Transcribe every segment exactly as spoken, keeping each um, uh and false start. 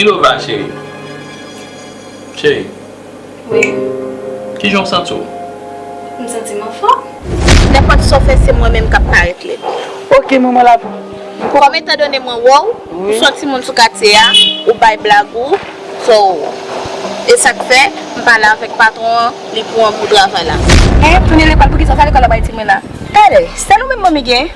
Ilova, cheri. Cheri. Wi. Kijan w santi w? M santi m anfòm. Nenpòt sa w fè, se mwen menm k ap parèt lèd. Ok, manman la. Kòm etandone mwen wè w, ou se yon timoun sou katye a, ou bay blag ou, so, e sa k fè, m pale avèk patwon an, li pran pou travay la. Hein, tounen lekòl, poukisa w sa lekòl la bay timoun la? Gade, sèl ou menm manmi gen?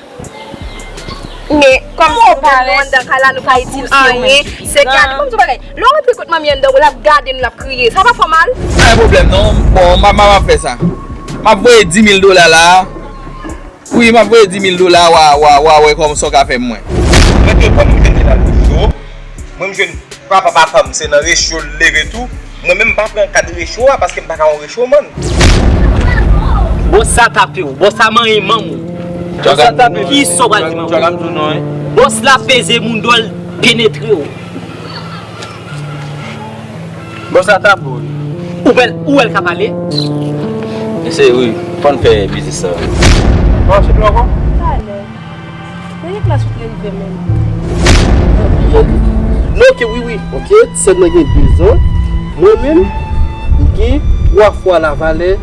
Men kòm se ou menm nou anndan kay la, nou pa itil anyen. Se gade, kòm se bagay. Lè w rantre kot manmi anndan, w l ap gade n, l ap kriye. Sa pa fè w mal? Pa gen pwoblèm non. Bon, m ap, m ap fè sa. M ap voye dis mil dola la. Wi, m ap voye dis mil dola, w a, w a, w a wè kòman sa w ka fè mwen. Mwen te konn m te nan recho. Mwen m jwenn papa papa m, se nan recho l leve tou. Mwen menm m pa pran kad recho a paske m pa ka yon recho man. Bòs sa tape w, bòs sa manyen manm ou. Bòs sa tape w. Kisa w pral di manman? Bòs la peze moun dwòl penetre w. Bòs la tape w. Ou wè l, ou wè l ka pale? Mesye, wi, fò n fè biznis sa. Bon, se dlo ankò? Talè. Premye klas ou te rive menm. Non, ok, wi, wi. Ok, ti sè m nan gen de zan. Mwen menm, m gen twa fwa lavalè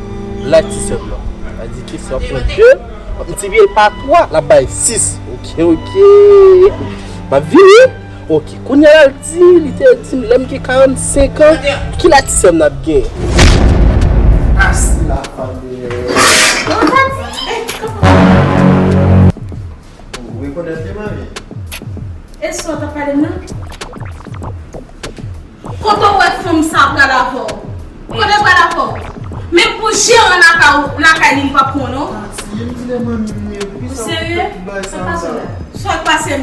laj ti sè m nan. Sa di ke si w ap pran de, w ap miltipliye l pa twa, l ap bay sis. Ok, ok. M ap vini. Ok, kounye a l di, li te di m, lè m gen karannsenk an, ki laj ti sè m n ap gen? Asi la fanmi. Ou rekonèt li, manmi? E sa w t ap pale m nan? Kote w wè fanm sa pral avè w? Kote l pral avè w? Menm pou jeran lakay ou, lakay li, li p ap pran w non. Ou serye? Sa pa sou la. Sa k pase m?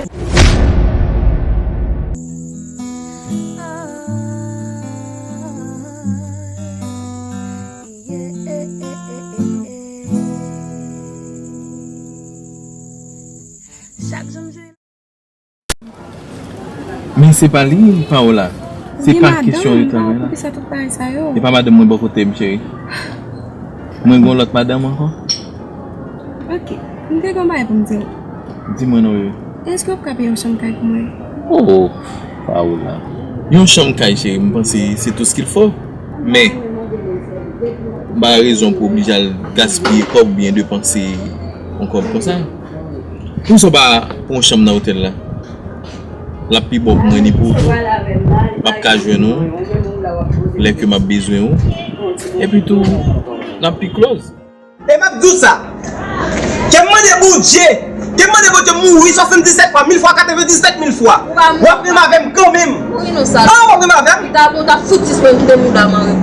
Chak jou m jwenn. Men se pa li, Paola. Se pa kesyon yo tanmen la. Poukisa tout bagay sa yo? E pa madanm mwen bò kote m, cheri. Mwen gen yon lòt madanm ankò. Ok, m te gen yon bagay pou m di w. Di mwen non, bebe. Èske w ap ka peye yon chanm kay pou mwen? Oh, Paola. Yon chanm kay, cheri, m panse se tout ce qu'il faut. Men, m pa rezon pou oblije al gaspiye kòb oubyen depanse yon kòb konsa. Poukisa w pa pran yon chanm nan otèl la? L ap pi bon pou mwen ni pou ou tou. M ap ka jwenn ou lè ke m ap bezwen ou. Epi tou, n ap pi close. E m ap di w sa. Ke m mande Bondye, ke m mande Bondye mouri swasanndisèt fwa, mil fwa, katrevendiznèf mil fwa. W ap menm avè m kanmenm. Mouri non sa. Ah, w ap menm avè m. Li ta bon, w ta fout sispann kite mouda mare.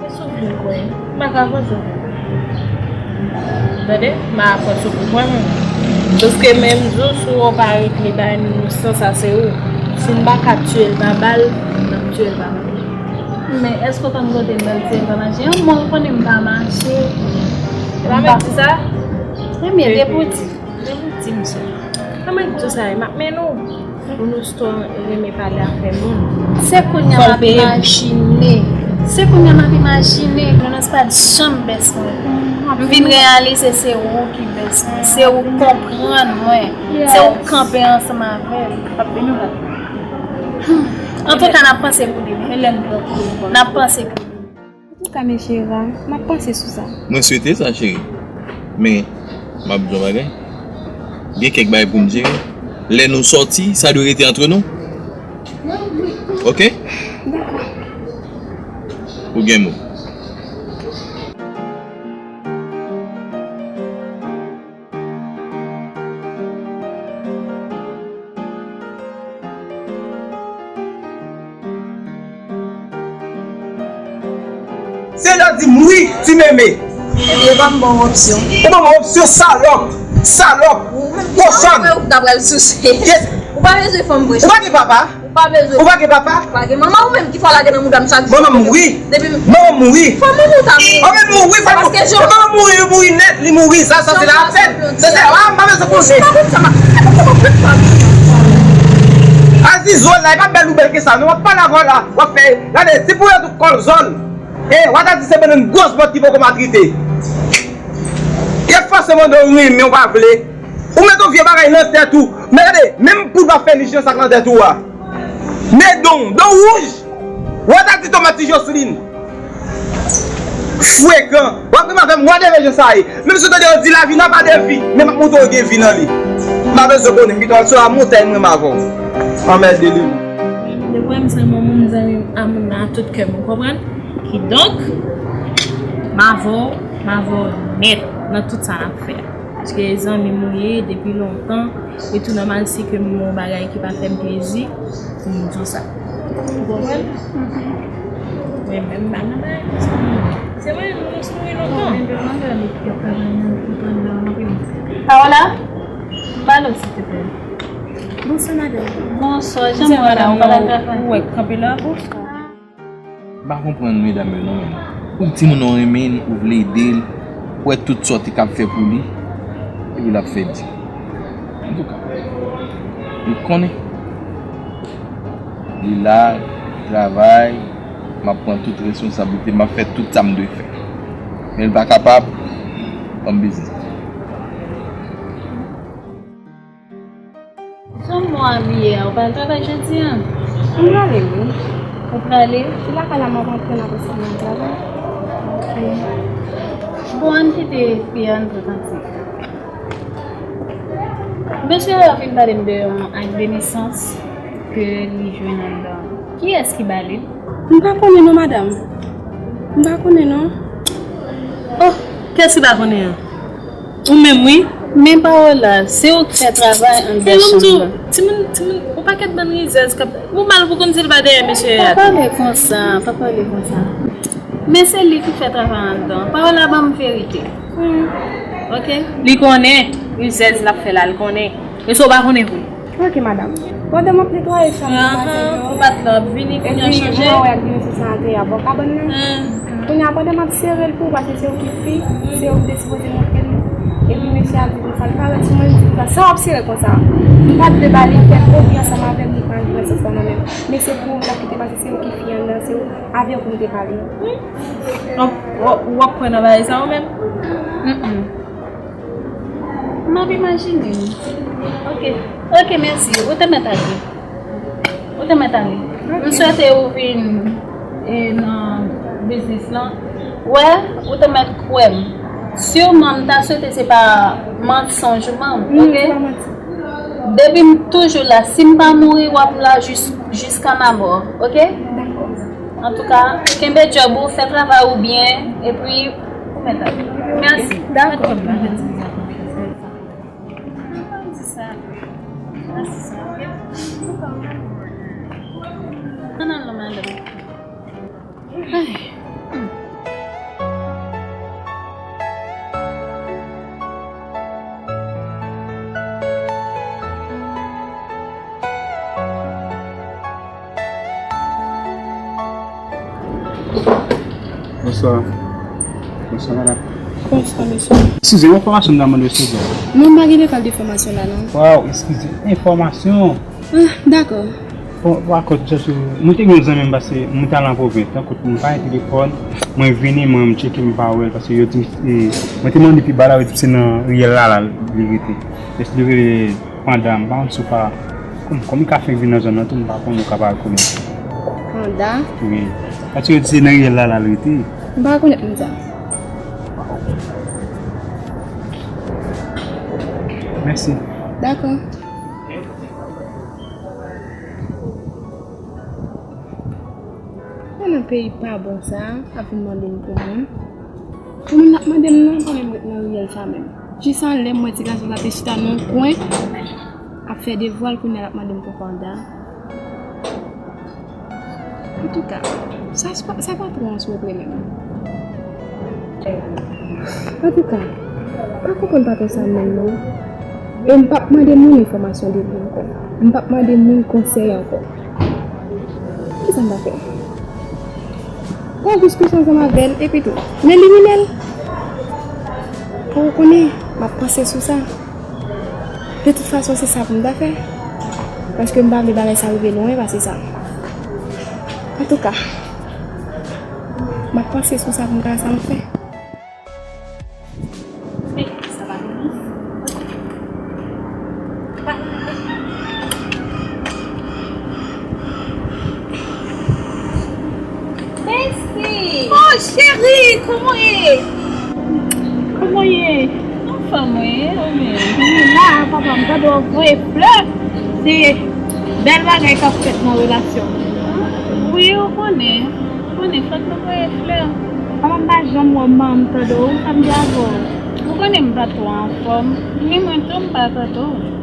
Fè soufri kwè. M pa ka fè soufri. Tande, m pa ka fè soufri kwè menm. Paske menm jou si w pa regle bagay nou san sa se ou. Si n pa ka tiye l pa bal, n ap tiye l pa bal. Men èske w konn kote m pral tiye l pa mache? An, mwen ou konnen m pa mache. E pa mèt di sa? Ebyen, depi w di. Depi w di m sa. Kòman di w sa, e m ap mennen w. Pou nou ston renmen pale afè moun. Se kounye a m ap imajine. Se kounye a m ap imajine. Jonas pa t janm bès mwen. M vin reyalize se ou ki bès mwen. Se ou k konprann mwen. Se ou k kanpe ansanm avè m. Antouka, n ap panse pou li wi. N ap panse pou li. Antouka, mesye Ra, m ap panse sou sa. Mwen swete sa, cheri. Men, m ap di w yon bagay. Gen kèk bagay pou n jere. Lè nou sòti, sa dwe rete antre nou. Ok? Dakò. Ou gen mo. Se lè w di m wi, ti meme. Ebyen, ban m ba w opsyon. Ou ban m opsyon, salòp, salòp, kochòn. Ou ta pral souse. Yes. Ou pa bezwen fanm vre. Ou pa gen papa? Ou pa bezwen. Ou pa gen papa? Ou pa gen manman ou menm ki fò lage nan mouda m chak jou. Manman m mouri. Depi m. Manman m mouri. Fò manman w ta mouri. Manman m mouri, fò l mouri. Paske jan. Manman m mouri, li mouri nèt, li mouri. Sa, sa se la pèn. Se, se, ah, m pa bezwen konnen. Ou pa konn sa m ap, ou pa konn sa m ap fè. Aziz, zòl la, e pa bèl ou bèl ke sa. Non, w ap pale avè w la. W ap fè, gade, ti pou yo tou kòl zòl. E, w a ta di se bannann gwòs bòt ki poko matrite. Y ap fòse mande w renmen, w pa vle. Ou met yon vye bagay nan tèt ou. Men gade, menm poud pa fè nich nan sak nan tèt ou a. Men don, don wouj. Wè ta di tomat ti Jocelyn. Frekan. W ap menm avè m, wè de jan sa ye. Menm si w tande yo di lavi nan pa de vi, men m ap montre w gen vi nan li. M pa bezwen konnen, m pito al sou la montèy mwen m avè w. Anmède li. Depi w wè m se yon moun zanmi a moun nan a tout kè m, ou konprann? Kidonk, m avè w, m avè w nèt nan tout sa n ap fè a. Paske zanmi m ou ye depi lontan, e tou nòmal si ke m wè yon bagay ki pa fè m plezi, pou m di w sa. Ou konprann? Mwen menm, m pa nan bagay konsa. Se mwen, nou, nou, nou, lontan. Paola, m pale w, silteplè. Bonswa, madanm. Bonswa, jan w wè la, ou pa la travay? Ou wè k kanpe la, bonswa. M pa konprann medam yo non, menm. Ou timoun nan w renmen l, ou vle ede l, ou wè tout sa w te kab fè pou li, epi l ap fè di. Antouka, li konnen. Li la, travay, m ap pran tout responsablite, m ap fè tout sa m dwe fè. Men l pa kapab, ban m biznis. Jan w abiye a, ou pral travay jodi a? M prale wi. Ou prale? Se lakay la m ap antre, m ap eseye al travay. Ok. Bon, ann kite fi a, ann pran kantik. Mesye a fin pale m de yon ak de nesans ke li jwenn anndan. Kiyès ki ba li l? M pa konnen non, madanm. M pa konnen non. Oh, kiyès ki pa konnen an? Ou menm wi. Men Paola, se ou ki fè travay anndan chanm nan. Timoun, timoun, yon pakèt bann rizèz k ap, ou mal pou konn si l pa dèyè mesye a. Pa pale konsa, pa pale konsa. Men se li ki fè travay anndan. Paola ban m verite. Ok? Li konnen rizèz l ap fè la, li konnen. Men sa w pa konnen vre. Ok, madanm. Pandan m ap netwaye chanm nan, maten yo, ou pa t la, w ap vini kounye a chanje. Epi mwen wè ak mesye sa antre a bò kabann nan. Kounye a, pandan m ap sere l pou ou, paske se ou ki fi, se ou ki te sipoze montre l. Epi mesye a di konsa, li pa wè sou mwen, li di konsa, sa w ap sere konsa? M pa t vle ba li fè kopi ansanm avè m, li pa jwenn sa nan men m. Men se pou ou m t ap kite, paske se ou ki fi anndan, se ou, avè ou pou m te pale. W ap, w ap, w ap kwè nan bagay sa ou menm? M ap imajine. Ok. Ok, mèsi. Ou te mèt ale. Ou te mèt ale. M swete ou vin, e, nan biznis lan. Wè, ou te mèt kwè m. Siman, m ta swete se pa mansonj ou ban m, ok? Depi m toujou la, si m pa mouri, w ap la jis, jiska ma mò, ok? Dakò. Antouka, kenbe djòb ou, fè travay ou byen, epi ou mèt ale. Mèsi. Dakò. Mèt konn bagay sa. Mèsi sa. Mèsi sa, ok? Ann al non, madanm. Ay. Bonswa. Bonswa, madanm. Bonswa, mesye. Eskize, yon enfòmasyon m ta mande w, silvouplè. Non, m pa gen lekòl de fòmasyon la, non. Waw, eskize, enfòmasyon. Ah, dakò. Bon, pa kont, jis, mwen te gen yon zanmi m pase, mwen t al nan pwovens, nan kote m pa gen telefòn, mwen vini, mwen m tcheke, m pa wè l, paske yo di m, e, mwen te mande pi ba la, yo di m se nan riyèl la, la, li rete. Eske li rele Panda, m pa konn si w pa, kòm, kòm li ka fenk vin nan zòn nan tou, m pa konn ou ka pa rekonèt. Panda? Wi. Paske yo di se nan riyèl la, la, li rete. M pa rekonèt moun sa. Mèsi. Dakò. Mwen nan peyi pa bon sa, ap vin mande m pou moun. Pou moun n ap mande m nan, pa menm ret nan riyèl sa menm. Jis anlè m wè ti gason sa te chita nan yon kwen, ap fè devwa l, kounye a l ap mande m pou Panda. Antouka, sa, sa pa twò an sou vre menm. Antouka, m pa konprann patwon sa menm non. E m p ap mande moun enfòmasyon de li ankò. M p ap mande moun konsèy ankò. Kisa m ta fè? Pran diskusyon ansanm avè l, epi tou, men li rimèl. Ou konnen, m ap panse sou sa. De tout fason, se sa pou m ta fè. Paske m pa vle bagay sa rive lwen pase sa. Antouka, m ap panse sou sa pou m ka wè sa m fè. Sa va vini. Pa, pa, pa. Oh, cheri, kòman w ye? Kòman w ye? Anfòm, wi, ou menm? M la, papa, m tande w ap voye flè. Se bèl bagay k ap fèt nan relasyon. Wi, ou konnen. Ou konnen, fòk nou voye flè. Papa, m pa janm wè w, m tande w, sa m di avè w. Ou konnen m pa twò anfòm. Ni mwen tou, m pa tande w.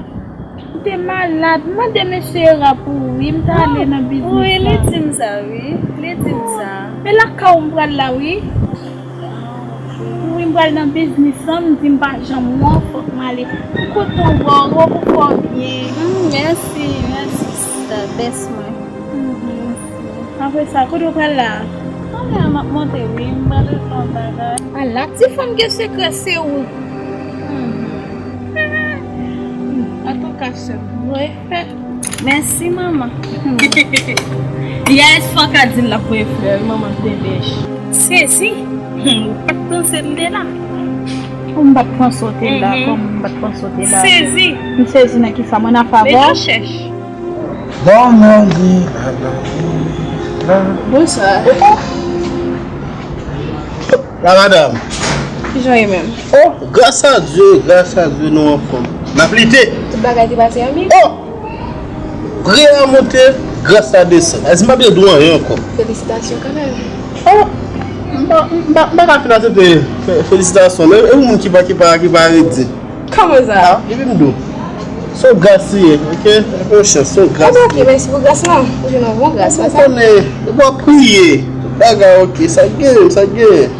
M te malad, m mande mesye Era pou ou wi, m t ale nan biznis la. Wi, li di m sa, wi. Li di m sa. E lakay ou m pral la, wi. Wi, m pral nan biznis lan, m di m pa janm wè w, fòk m ale. M kontan wè w, wè w fò byen. Hmm, mèsi, mèsi, sista, bès mwen. Mhm. Apre sa, kote w pral la? Anlè a m ap monte, wi, m pral regle yon bagay. Ala, ti fanm gen sekrè, se ou. Mhm. Antouka, sè m, voye flè. Mèsi, manman. Yes, fò ka di l l ap voye flè, wi, manman, m te bèch. Sezi. Ou pa t panse m te la. Kòm m pa t panse w te la, mhm, kòm m pa t panse w te la. Sezi. M sezi nan ki sa, mwen nan favè w. Met an chèch. Bon, mèsi. Bonswa. La madam. Kijan w ye menm? Oh, gras a Dye, gras a Dye, nou anfòm. N ap lite. Tout bagay te pase an byen? Oh! Priyè a monte, gras la desann. Èske m pa bezwen di w anyen ankò? Felisitasyon kanmenm. Oh! M pa, m pa, m pa ka fin aksepte fe-, felisitasyon, non. E yon moun ki pa, ki pa, ki pa redi. Kòman sa? Ah, epi m di w. Se yon gras li ye, oke? Fè yon chans, se yon gras li ye. Oke, mèsi pou gras lan. Ou jwenn yon bon gras, pa sa? Ou konnen, ou pa priye. Tout bagay oke, sa k genyen, sa k genyen.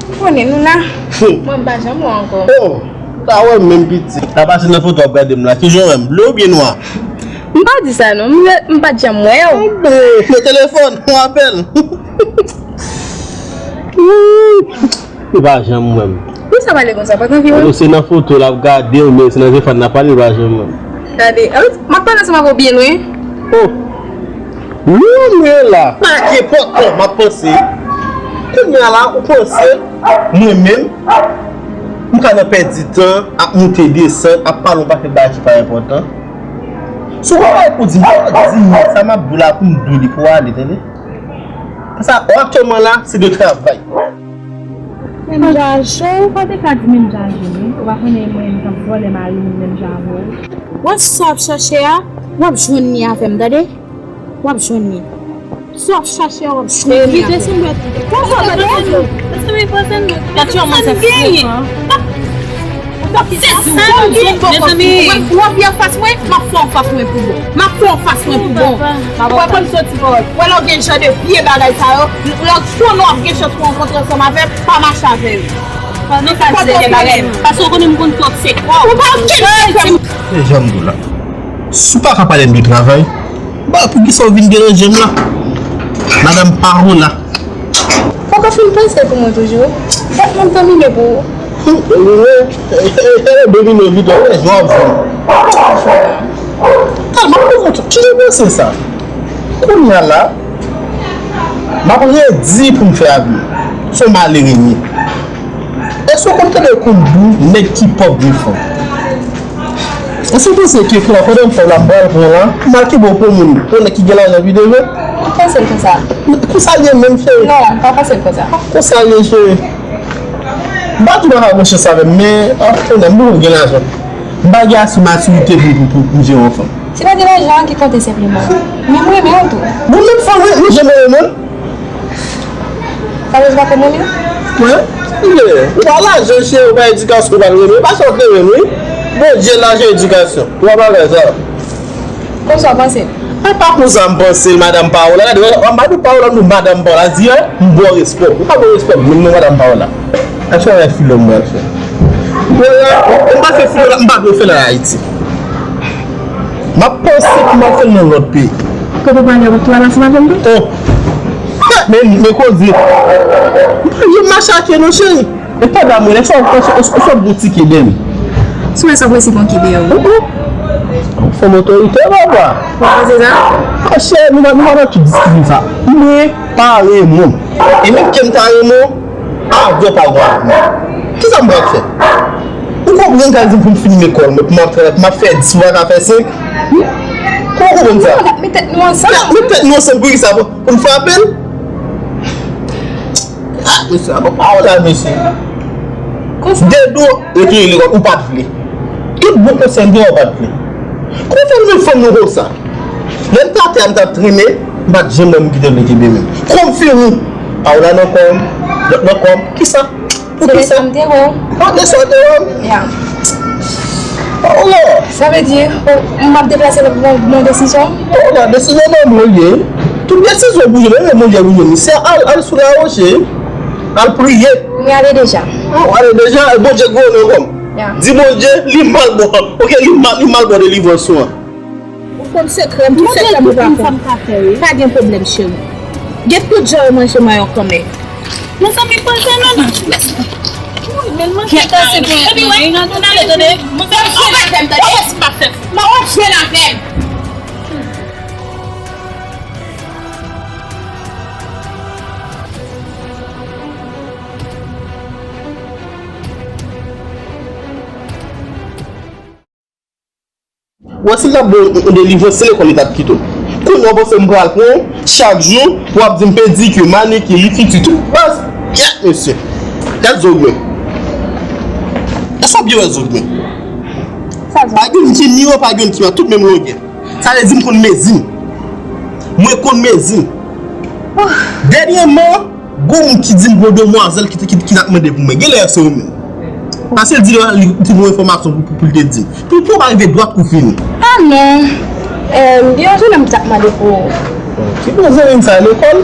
Ou konnen nou la. Mwen m pa janm wè w ankò. Oh, ou pa wè m menm pitit. Sa pase nan foto w ap gade m la. Kijan w wè m? Ble oubyen nwa? M pa di sa non. M, m pa t janm wè w. Anben, nan telefòn, yon apèl. Ou pa janm wè m. Poukisa w pale konsa? Ou pa t anvi wè m? Se nan foto l ap gade w, men se nan telefòn l ap pale, ou pa janm wè m. Gade, m ap pale ansanm avè w byen lwen. Oh! Wi, men la. Pa gen enpòtan, m ap panse. Kounye a la, ou panse, mwen menm, m ka nan pèdi tan, ap monte desann, ap pale yon pakèt bagay ki pa enpòtan. Si w pa bay pou di m, di m sa m ap di w la pou m di w li pou w ale, tande? Paske aktyèlman la, se de travay. Menm jan cho, ou pa te ka di menm jan je wi. Ou pa konnen mwen menm k ap vòlè mari moun menm jan avè w. Wè sa w ap chache a, w ap jwenn li avè m, tande? W ap jwenn li. Sa w ap chache a, w ap jwenn li avè m. Evite sanble. Kòman w ap gade? Paske mwen panse m. Gade yon manzè frekan. Se sa, wi, mezanmi. Ou anvi anfas mwen, m ap fè anfas mwen pou bon. M ap fè anfas mwen pou bon. Ou wè kòm soti pawòl. Ou wè lè w gen jan de vye bagay sa yo, lè w konnen w ap gen chans pou rankontre ansanm avè m, pa mache avè yo. Pandan w ka di de bagay, paske w konnen m konn fè w se kò. Ou pa okipe m. Se jan m di w la. Si w pa ka pale m de travay, ba poukisa w vin deranje m la? Madanm Paola. Fòk w fin panse pou mwen toujou. Fòk mwen domine pou ou. Domine, domine, vit wè, jwa vin. Kalm, ap pran kont, ki jan w panse sa? Kounye a la, m ap redi pou m fè avè w. Se yon malere m ye. Èske w konn tande yo konn di w nèg ki pòv vin fò? Èske w panse ke pandan m pòv la, m pral pran la, m al kenbe w pou moun, pou nèg ki gen lajan vide vre? M panse l konsa. Konsa l ye menm, cheri. Non, m pa panse l konsa. Konsa l ye, cheri. M pa di w pa ka pran chans avè m, men, ah, konnen m poko gen lajan. M pa gen ase matirite pou, pou, pou, pou m jere yon fanm. Se pa de lajan an ki konte senpleman. Men m renmen w tou. Bon, menm fanm, wi, nou janm renmen moun. Sa vle di w pa konn renmen? Mwen? Ou pa lajan, cheri, ou pa edikasyon, ou pa renmen. Pa sa w te renmen, wi. Bondye, lajan, edikasyon. Ou pa bagay sa. Konsa w panse? E pa konsa m panse l, madanm Paola. Gade, w ap di Paola, nou madanm Paola. Di, eh, m ba w respè. Ou pa ba w respè, menm non, madanm Paola. Aksyon avèk filò m pral fè. Wè la, m pa fè filò la, m pa dwe fè l an Ayiti. M ap panse pou m al fè l nan lòt peyi. Kote w prale, ou tou al ansanm avè m tou? Oh! Men, men koze. M pa janm mache ak yo non, cheri. E pa damou, lè sa ou panse, ou, ou sot boutik eden. Si w wè sa presi bon ki deyò. Ou, ou. Ou fè m otorite, papa. Ou panse sa? Ah, cheri, nou pa, nou pa nan tout diskisyon sa. Mwen pa renmen w. E menm ke m ta renmen w, avè w pa gwa avè m. Kisa m pral fè? Ou konprann sa di m pou m fin lekòl, mwen, pou m ap travay, pou m ap fè dis, ou pa ka fè senk? Kòman w konprann sa? Non, n ap met tèt nou ansanm. N ap met tèt nou ansanm pou kisa? Pou, pou n frape l? Mesye, a bon, pa w la, mesye. Konsa. Dedo, retounen lekòl, ou pa t vle. Tout bon konsèy m te ba w, ou pa t vle. Kòman fè nou menm fanm nou konsa? Lè m t atè a, m t ap trennen, m pa t janm wè m kite l kenbe menm. Kòm fini. Pa w la nan kò m, lòt nan kò m. Kisa? Pou kisa? Se leson m te wè w. Ah, leson w te wè m? Ya. Oh, sa vle di, m ap deplase nan bon, bon desizyon? Oh, la desizyon nan mwen l ye. Tout desizyon pou jwenn, menm Bondye pou jwenn. Se al, al sou la woche. Al priye. Mwen ale deja. Ah, w ale deja, Bondye gwo nan kò m. Ya. Di Bondye, li mal bon. Ok, li mal, li mal bon delivrans ou an. Ou konn sekrè m, tout sekrè m ou pa konn. Pa gen pwoblèm, cheri. Gen tout jan yo manje manyon kanmenm. Mezanmi, pran sa non. Wi, men manje ta se pou manje. Epi wè, nou ale tande. Mwen fè jwe la fè m tande. Mwen wè jwe la fè m. Wè, si l t ap bon yon delivrans, se lekòl li t ap kite w. Kounye a w panse m pral pran w chak jou pou w ap di m pedikir, manikir, likiti, tout baz. Yèt, mesye. Gad zòrèy mwen. Èske w byen wè zòrèy mwen? Pa gen youn ki miwo, pa gen youn ki mal, tout menm longè. Sa vle di m konn mezi m. Mwen konn mezi m. Dènyèman, gon moun ki di m gon demwazèl ki, ki, ki t ap mande pou mwen. Genlè se ou menm. Paske l di li, li te gon enfòmasyon pou, pou, pou l te di m. Pou, pou w pa rive dwat ou fini. Ah non. Em, gen yon jennonm ki t ap mande pou ou. Ki bon zanmi m sa lekòl?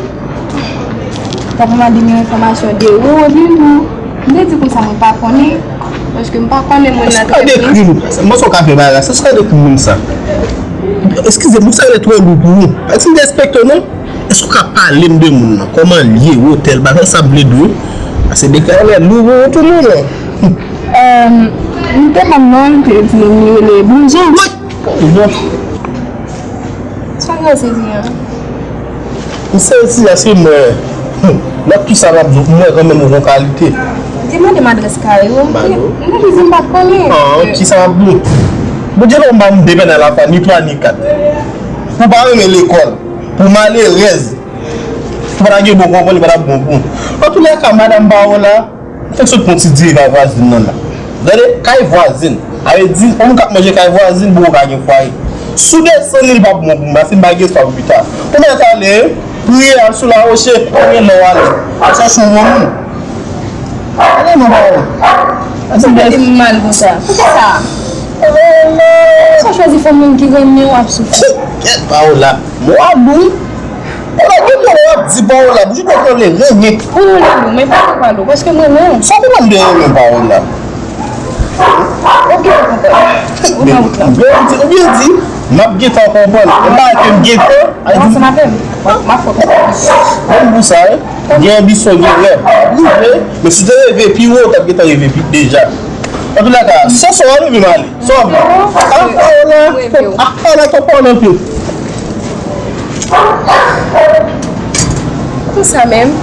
T ap mande m yon enfòmasyon de ou, epi m, m te di konsa mwen pa konnen. Paske m pa konnen moun nan trè byen. Sa dekri m. Mwen sa w ka fè bagay la. Sa, sa dekri moun sa. Eskize m, sa rele twò lou pou ou. Èske m derespekte w non? Èske w ka pale m de moun nan? Kòman l ye? Wotè l, bagay sa m vle di w. Paske deklare lou pou ou tou moun nan. Em, m te konn non l, m te di m li rele Bonjan. Wi! Bonjan. Sa w sezi an? M sezi paske mwen, hmm, lòt kisa m ap di w, mwen kanmenm ou gon kalite. Te mande m adrès kay ou. M te di m pa t konnen. Ah, kisa m ap di w? Bondye ban m pa m de pèn alafwa, ni twa, ni kat. Pou w pa renmen lekòl, pou w malerèz, pou w pa ta gen bon konprann, li pa t ap bon pou w. Antoulèka, madanm pa w la, m fèk sot pran ti diri kay vwazin nan la. Tande, kay vwazin. A vle di, yon moun k ap manje kay vwazin, poko ka gen fwaye. Si w desann li, li p ap bon pou m, paske m pa gen espwa pou pita. Kounya talè, priye, al sou lawoche, pa gen lè w ale. Al chèche yon bon moun. Ale non, pa w. Sa fè m mal konsa. Poukisa? Sa w chwazi fè yon moun ki renmen w ap soufri. Kèt pa w la. Mwen ap di w, Paola, gen pawòl w ap di, Paola, bouch ou kontrole renmen. Ou renmen m, men pa konprann ou, paske m renmen w. Sa w konprann de renmen, Paola? Ou gentan konprann. Ou nan wout la. Ou byen di, ou byen di, m ap gentan konprann. E pa ke m gentan, a di. Ansanm avè m. M ap fè w konprann. Menm pou sa, wi. Gen anbisyon, gen rèv. Ou vle, men si w te reve pi wo, w t ap gentan reve pi deja. Antoulèka, sè sè w a leve m ale. Sa w ap di? Ah, Paola, ah, Paola, twòp pawòl anpil. Konsa menm.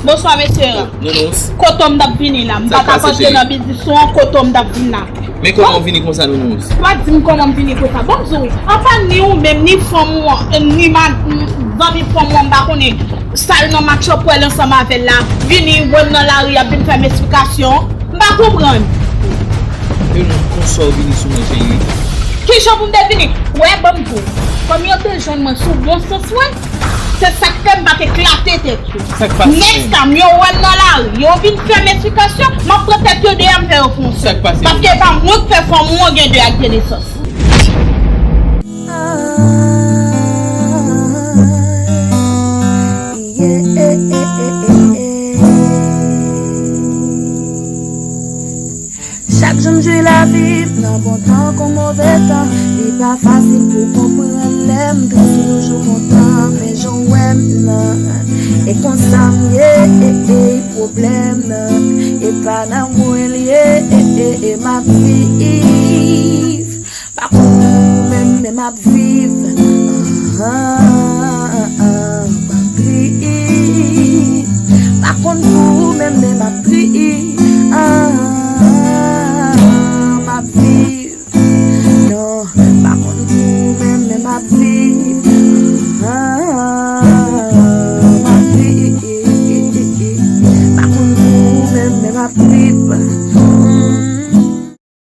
Bonswa, mesye. Nounous. Kote m t ap vini la? M pa t ap antre nan biznis ou an, kote m t ap vin la. Men kòman w vini konsa, Nounous? Pa di m kòman m vini konsa. Bon, m di w, anfèt, ni ou menm, ni fanm ou an, ni ma-, zanmi fanm ou an, m pa konnen sa yo nan match yo pral ansanm avè l la, vini wè m nan lari, y ap vin fè m esplikasyon. M pa konprann. Nounous, konsa w vini sou mwen, cheri? Kijan pou m te vini? Wè, ban m di w. Kòm yo te jwenn mwen sou bon sans mwen, se sa k fè m pa t eklate tèt yo. Sa k pase? Nèg sa m yo wè m nan lari, yo vin fè m esplikasyon, m ap pran tèt yo deyò, m fè yo fonse. Sa k pase? Paske e pa mwen k fè fanm ou an gen de ak de nesans. Chak jou m jwi lavi m nan bon tan kon move tan. Li pa fasil pou konprann lè m tris, m toujou kontan, men jan w wè m nan. E konsa m ye, e, e, pwoblèm nan. E pa nan mwen l ye, e, e, e, m ap viv. Pa konn pou menm, men m ap viv. Ah, ah, ah, ah, m ap viv. konn pou ou menm, men m ap viv. Ah, m ap viv. Non, m pa konn pou ou menm, men m ap viv. Ah, m ap viv. M pa konn pou ou menm, men m ap viv.